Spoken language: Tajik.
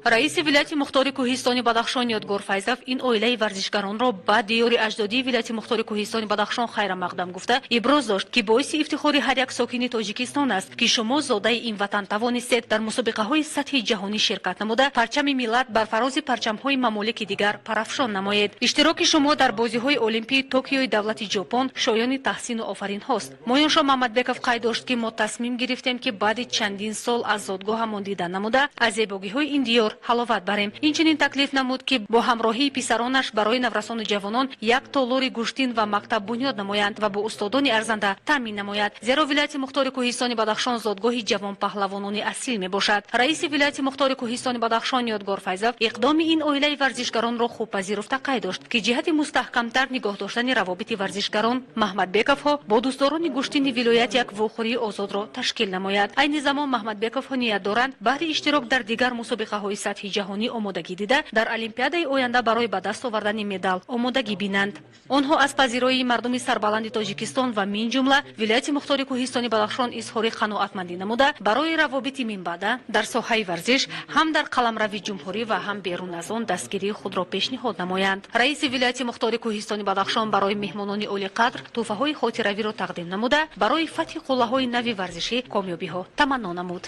Раиси вилояти мухтори кӯҳистони Бадахшон Ёдгор Файзов ин оилаи варзишгаронро ба диёри аҷдодии вилояти мухтори кӯҳистони Бадахшон хайрамақдам гуфта, иброз дошт, ки боиси ифтихори ҳар як сокини Тоҷикистон аст, ки шумо зодаи ин ватан тавонистед дар мусобиқаҳои сатҳи ҷаҳонӣ ширкат намуда, парчами миллат бар фарози парчамҳои мамолики дигар парафшон намоед. Иштироки шумо дар бозиҳои Олимпии Токиои давлати Ҷопон шоёни таҳсину офаринҳост. Моёншо Мамадбеков қайд дошт, ки мо тасмим гирифтем, ки баъди чандин сол аз зодгоҳамон дида намуда, аз зебогиҳои ин диёр ҳаловат барем. Инчунин таклиф намуд, ки бо ҳамроҳии писаронаш барои наврасону ҷавонон як толори гӯштин ва мактаб бунёд намоянд ва бо устодони арзанда таъмин намояд, зеро вилояти мухтори кӯҳистони Бадахшон зодгоҳи ҷавонпаҳлавонони асил мебошад. Раиси вилояти мухтори кӯҳистони Бадахшон Ёдгор Файзов иқдоми ин оилаи варзишгаронро хуб пазируфта, қайд дошт, ки ҷиҳати мустаҳкамтар нигоҳ доштани равобити варзишгарон Маҳмадбековҳо бо дӯстдорони гӯштини вилоят як вохӯрии озодро ташкил намояд. Айни замон Маҳмадбековҳо ният доранд баҳри иштирок дар дигар мусобиқаҳои сатҳи ҷаҳонӣ омодагӣ дида, дар Олимпиадаи оянда барои ба даст овардани медал омодагӣ бинанд. Онҳо аз пазироии мардуми сарбаланди Тоҷикистон ва мин ҷумла вилояти мухтори кӯҳистони Бадахшон изҳори қаноатмандӣ намуда, барои равобити минбаъда дар соҳаи варзиш ҳам дар қаламрави ҷумҳурӣ ва ҳам берун аз он дастгирии худро пешниҳод намоянд. Раиси вилояти мухтори кӯҳистони Бадахшон барои меҳмонони олиқадр тӯҳфаҳои хотиравиро тақдим намуда, барои фатҳи қуллаҳои нави варзишӣ комёбиҳо таманно намуд.